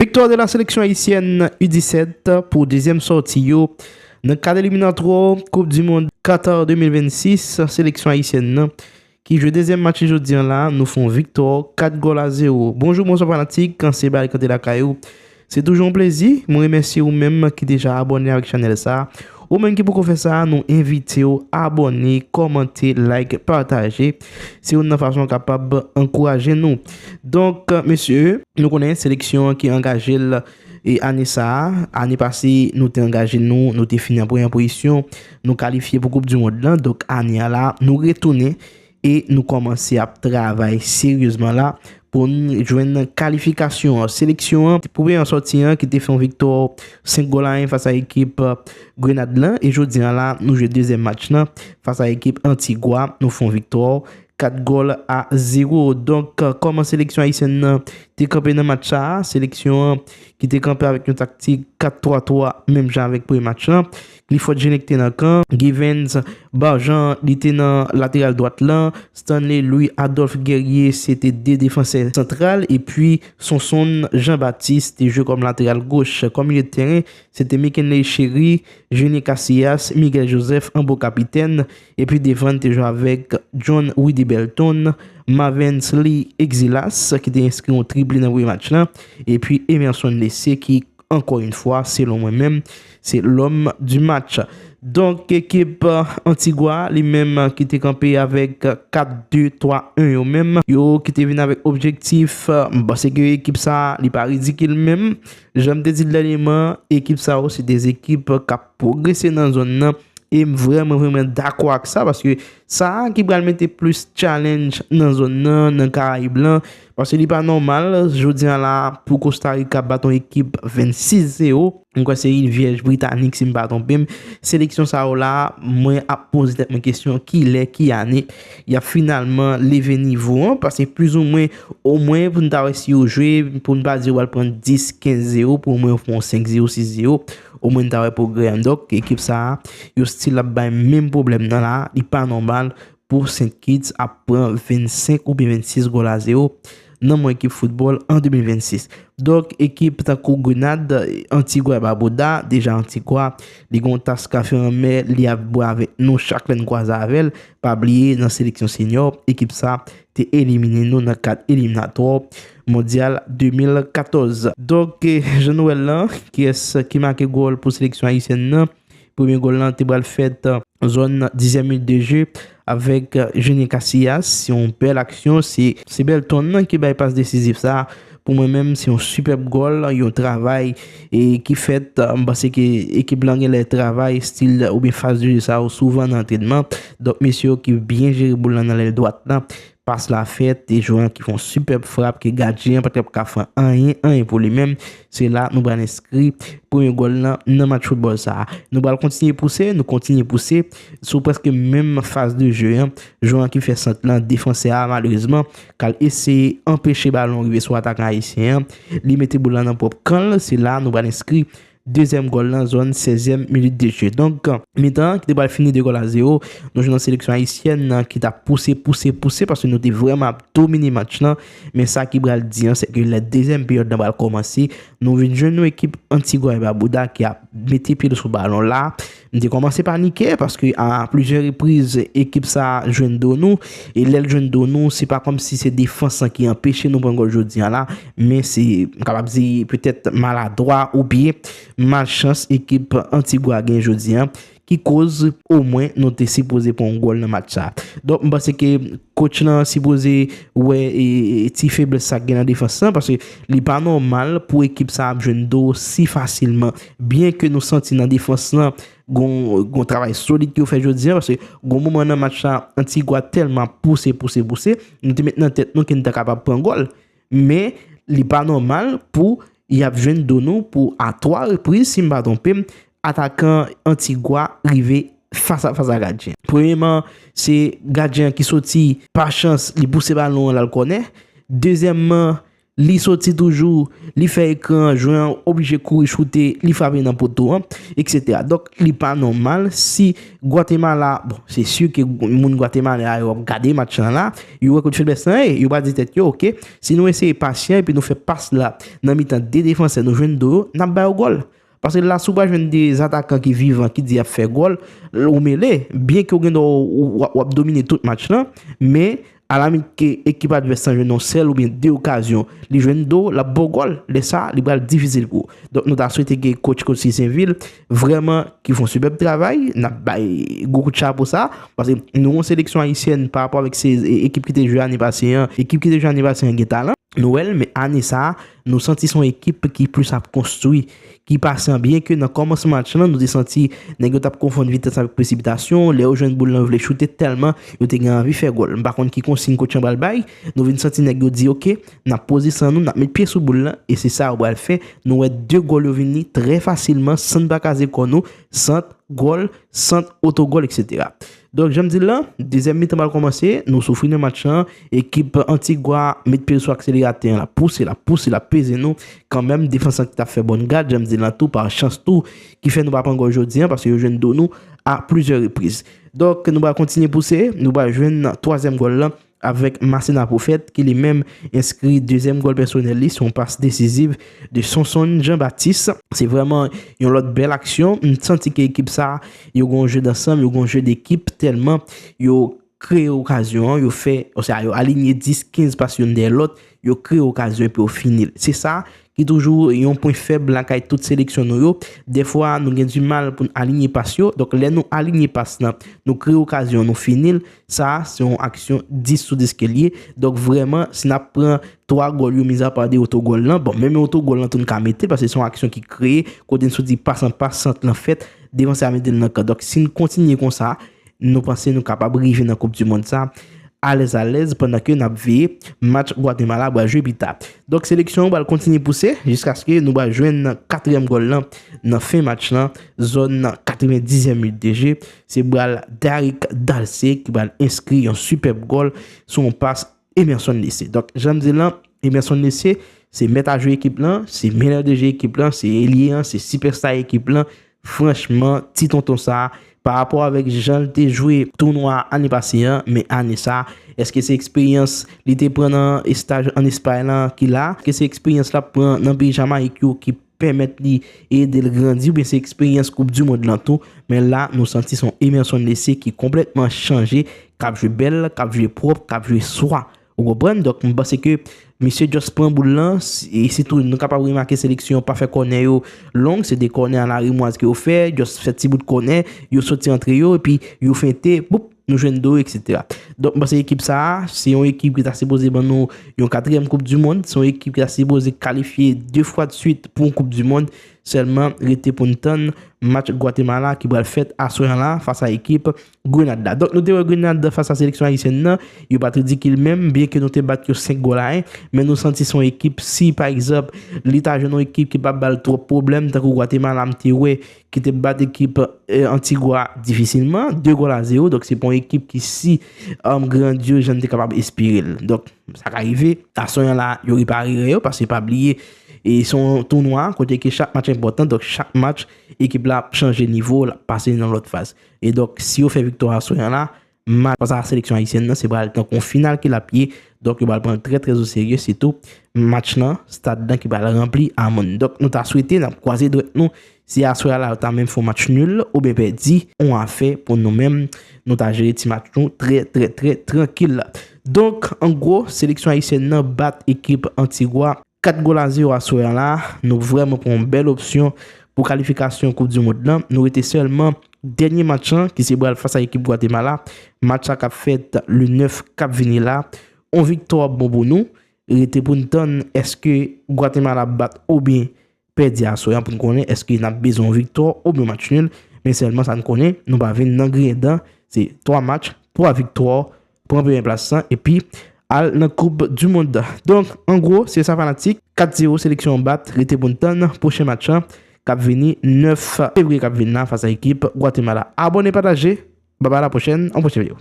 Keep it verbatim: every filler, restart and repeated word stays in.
Victoire de la sélection haïtienne U dix-sept pou dezyèm sòti yo nan kad eliminatwa Coupe du Monde Qatar deux mille vingt-six. Seleksyon ayisyèn nan ki jwe dezyèm match li jodi an la, nou fè yon viktwa kat gòl a zewo. Bonjou, bonswa fanatik, se Bal Kanté lakay ou. Se toujou yon plezi. Mwen remèsye ou menm ki deja abòne avèk chanèl sa. Ou menm ki poko fè sa, nou envite w abòne, kòmante, like, pataje. Se youn nan fason w kapab ankouraje nou. Donk, mesye, nou konnen seleksyon an ki angaje l e ane sa a, ane pase, nou te angaje nou, nou te fini an premyè pozisyon, nou kalifye pou Koup di Mond lan. Donk, ane a la, nou retounen e nou kòmanse ap travay seryezman la pou n jwenn kalifikasyon an. Seleksyon an, pou premye sòti an, ki te fè yon viktwa senk gòl a yen fas a ekip Grenad lan, e jodi an la, nou jwe dezyèm match lan fas a ekip Antigwa, nou fè yon viktwa kat gòl a zewo. Donk, kòman seleksyon ayisyèn nan te kanpe nan match sa a? Seleksyon an ki te kanpe avèk yon taktik kat twa twa, menm jan avèk premye match lan. Clifford Jeannin ki te nan kan, Givens Barjan, li te nan lateral dwat lan, Stanley Louis Adolphe Guerrier, se te de defansè santral, epi Sonson Jean Baptiste te jwe kòm lateral goch. Kòm milye de tèren, se te Mikenley Chéry, Junior Casillas, Miguel Joseph an bon kapitèn, epi devan te jwe avèk John Rudy Belton, Marvensley Exilas, ki te enskri yon triple nan premye match lan, epi Emerson Laissé, ki, encore une fois, selon mwen menm, se l'homme du match. Donk, ekip, euh, Antigwa, li menm, euh, ki te kanpe avèk, euh, kat de twa en yo menm. Yo ki te vin avèk objektif, euh, m panse ke ekip sa, li pa ridikil menm. Jan m te di l dènyèman, ekip sa yo, se de ekip k ap pwogrese nan zòn nan. E m vrèman, vrèman dakò ak sa, paske sa ki pral mete plis challenge nan zòn nan, nan Karayib lan, paske li pa nòmal, jodi a la, pou Kosta Rika bat yon ekip vennsis zewo, m kwè se Ilvyèj Britanik, si m pa twonpe m. Seleksyon sa yo la, mwen ap poze tèt mwen kesyon, kilè, ki ane, y ap finalman leve nivo an, paske plizoumwen, omwen pou n ta wè si yo jwe, pou n pa di yo pral pran dis, kenz zewo, pou omwen yo fè yon senk zewo, sis zewo, omwen n ta wè pwogrè an. Donk, ekip sa a, yo still ap bay menm pwoblèm nan la, li pa nòmal pou Sent Kits ap pran vennsenk oubyen vennsis gòl a zewo nan men ekip foutbòl an de mil vennsis. Donk, ekip tankou Grenad, Antigwa e Babuda, deja Antigwa, li gen yon tas kafe anmè, li ap bwè avèk nou chak lè n kwaze avè l. Pa bliye, nan seleksyon senyò, ekip sa te elimine nou nan kad eliminatwa Mondyal de mil katòz. Donk, eh, jan nou wè l lan, kiyès ki make gòl pou seleksyon ayisyèn nan? Premye gòl lan te pral fèt, eh, zòn dizyèm minit de je avèk, eh, Junior Casillas. Se yon bèl aksyon. Se, se Belton nan ki bay pas desizif sa. Pou mwen menm, se yon sipèb gòl, yon travay, e, ki fèt. Eh, m panse ke ekip lan gen lè travay, stil oubyen faz de je sa yo souvan nan antrènman. Donk, mesye yo ki byen jere boul lan nan lèl dwat lan. Pas la fèt, e jwè an ki fè yon sipèb frap ke gadyen an pa t ap ka fè anyen, anyen pou li menm. Se la nou pral enskri premye gòl lan nan match foutbòl sa a. Nou pral kontinye pouse, nou kontinye pouse sou prèske menm faz de je an. Jwè an ki fè sant lan, defansè a, malerezman, k al eseye anpeche balon rive sou atakan ayisyen an. Li mete boul lan nan pwòp kan l, se la nou pral enskri dezyèm gòl lan, zòn sèzyèm minit de je. Donk, mitan an ki te pral fini de gòl a zewo, nou jwenn yon seleksyon ayisyèn nan ki t ap pouse, pouse, pouse, paske nou te vrèman ap domine match lan. Men sa ki pral di an, se ke lè dezyèm peryòd lan pral kòmanse, nou vin jwenn yon ekip Antigwa e Babuda ki ap mete pye l sou balon la. M te kòmanse panike paske a plizyè repriz, ekip sa a jwenn do nou. E lè l jwenn do nou, se pa kòmsi se defans lan ki anpeche nou pran gòl jodi a la. Men se, m kapab di, petèt maladwa oubyen malchans ekip Antigwa gen jodi a, ki koz omwen nou te sipoze pran yon gòl nan match sa. Donk, m panse ke coach lan sipoze wè, e, e, ti feblès sa k gen nan defans lan, paske li pa nòmal pou ekip sa ap jwenn do si fasilman. Byen ke nou santi nan defans lan, gon, gon travay solid ke yo fè jodi a, paske gon moman nan match la, Antigwa tèlman ap pouse, pouse, pouse, nou te met nan tèt nou ke n ta kapab pran gòl. Men, li pa nòmal pou y ap jwenn do nou pou a twa repriz, si m pa twonpe m, atakan Antigwa rive fas a fas a gadyen. Premyeman, se gadyen an ki soti pa chans, li pouse balon an l al kònè. Dezyèmman, li soti toujou, li fè ekran, jwè an oblije kouri choute, li frape nan poto an, et cetera. Donk, li pa nòmal si Gwatemala, bon, se si ke moun Gwatemala yo ap gade match lan la, yo wè kote feblès lan ye, yo pa di tèt yo, oke, si nou eseye pasyan epi nou fè pas la nan mitan de defansè, nou jwenn do yo, n ap ba yo gòl. Paske la, si w pa jwenn de atakan ki vivan, ki di y ap fè gòl, ou mele, byen ke w gen dwa w, w, w ap domine tout match lan, men alamit ke ekip advès lan jwenn yon sèl oubyen de okazyon, li jwenn do, l ap ba w gòl. Lè sa, li pral difisil pou ou. Donk, nou ta swete ke coach Coach Sainville, vrèman, ki fè yon sipèb travay, n ap bay gwo kout chapo sa, paske nou yon seleksyon ayisyèn pa rapò avèk se e, ekip ki te jwe ane pase an, ekip ki te jwe ane pase an gen talan. Nou wè l, men ane sa a, nou santi se yon ekip ki plis ap konstwi, ki pasyan, byen ke nan kòmansman match lan, nou te santi nèg yo t ap konfonn vitès avèk presipitasyon, lè yo jwenn boul lan, yo vle choute tèlman yo te gen anvi fè gòl. M pa konn ki konsiy coach an pral bay, nou vin santi nèg yo di, oke, n ap poze san nou, n ap met pye sou boul lan, e se sa yo pral fè. Nou wè de gòl yo vini trè fasilman, san n pa kraze kò nou, sant, gòl, sant, otogòl, et cetera. Donk, jan m di l lan, dezyèm mitan pral kòmanse, nou soufri nan match lan, ekip Antigwa met pye l sou akseleratè an, l ap pouse, l ap pouse, l ap peze nou, kanmenm, defans lan ki t ap fè bòn gad, jan m di l lan tou, pa chans tou, ki fè nou pa pran gòl jodi an, paske yo jwenn do nou a plizyè repriz. Donk, nou pral kontinye pouse, nou pral jwenn twazyèm gòl lan, avèk Masséna Prophète, ki li menm enskri dezyèm gòl pèsonèl li, se yon pas desiziv de Sonson Jean Baptiste. Se vrèman yon lòt bèl aksyon. M santi ke ekip sa, yo gen yon jeu d'ensemble, yo gen yon jeu d'équipe, tèlman yo kreye okazyon an, yo fè, oswa yo alinye dis, kenz pas youn dèyè lòt, yo kreye okazyon epi yo fini l. Se sa ki toujou yon pwen fèb lakay tout seleksyon nou yo. Dèfwa, nou gen dimal pou n alinye pas yo. Donk, lè nou alinye pas lan, nou kreye okazyon, nou fini l. Sa a, se yon aksyon dis sou dis ke l ye. Donk, vrèman, si n ap pran twa gòl yo, mizapa de otogòl lan, bon, menm otogòl lan tou n ka mete l, paske se yon aksyon ki kreye, kote n soti pas an pas, sant lan fèt, defansè a mete l nan kan. Donk, si n kontinye konsa, nou panse nou kapab rive nan Koup di Mond sa alèz alèz pandan ke n ap veye match Gwatemala pral jwe pita. Donk, seleksyon an pral kontinye pouse jiskaske nou pral jwenn katriyèm gòl lan nan fen match lan, zòn katrevendizyèm minit de je. Se pral Darick Dalcé ki pral enskri yon sipèb gòl sou yon pas Emerson Lessé. Donk, jan m di lan, Emerson Lessé, se mèt a jwe ekip lan, se menè de je ekip lan, se elye an, se sipèsta ekip lan. Franchman, ti tonton sa, pa rapò avèk jan l te jwe tounwa ane pase an, men ane sa, èske se eksperyans li te pran nan estaj ann Espay lan ki la? Èske se eksperyans l ap pran nan peyi Jamayik yo ki pèmèt li ede l grandi, oubyen se eksperyans Koup di Mond lan tou? Men la, nou santi se yon Emerson Lessé ki konplètman chanje, k ap jwe bèl, k ap jwe pwòp, k ap jwe swa. Ou konprann? Donk, m panse ke misye just pran boul lan, s-, e sitou nou kapab remake seleksyon an pa fè kònè yo long, se de kònè a la rimwaz ke yo fè, just fè ti bout kònè, yo soti antre yo, epi yo fente, boup, nou jwenn do, et cetera. Donk, m panse ekip sa a, se yon ekip ki ta sipoze ban nou yon katriyèm Koup di Mond, se yon ekip ki ta sipoze kalifye de fwa de swit pou yon Koup di Mond, sèlman rete pou n tann match Gwatemala ki pral fèt aswè an la fas a ekip Grenad la. Donk, nou te wè Grenad fas a seleksyon ayisyèn nan, yo pa t ridikil menm, byen ke nou te bat yo senk gòl a en, men nou santi se yon ekip, si, pa egzanp, li ta jwenn yon ekip ki p ap ba l twòp pwoblèm, tankou Gwatemala, m te wè, ki te bat ekip, eh, Antigwa difisilman, de gòl a zewo. Donk, se pa yon ekip ki, si, um, grandyoz, jan n te kapab espere l. Donk, sa ka rive, aswè an la, yo repare erè yo, paske pa bliye, e se yon tounwa kote ke chak match enpòtan, donk chak match, ekip la ap chanje nivo, l ap pase nan lòt faz. E donk, si yo fè viktwa aswè an la, match fas a seleksyon ayisyèn nan, se pral tankou yon final ke l ap ye. Donk, yo pral pran l trè, trè o serye, sitou match lan, stad lan ki pral ranpli a moun. Donk, nou ta swete, n ap kwaze dwèt nou, si aswè a la, yo ta menm fè yon match nil oubyen pèdi, yon afè pou nou menm, nou ta jere ti match nou trè, trè, trè trankil. Donk, an gwo, seleksyon ayisyèn nan bat ekip Antigwa kat gòl a zewo aswè a la. Nou vrèman pran yon bèl opsyon pou kalifikasyon Koup di Mond lan. Nou rete sèlman dènye match lan, ki se pral fas a ekip Gwatemala. Match sa k ap fèt le nèf k ap vini la. Yon viktwa ap bon pou nou. Rete pou n tann èske Gwatemala ap bat oubyen pèdi aswè an pou n konnen èske n ap bezwen yon viktwa oubyen match nil. Men sèlman sa n konnen, nou pa vin nan griyen dan. Se twa match, twa viktwa, pran premyè plas lan, epi al nan Koup di Mond. Donk, an gwo, se sa fanatik. Kat zewo, seleksyon an bat, rete pou n tann pwochen match lan, k ap vini nèf fevriye k ap vin la, fas a ekip Gwatemala. Abòne, pataje, babay, a la pwochèn, yon pwochen videyo.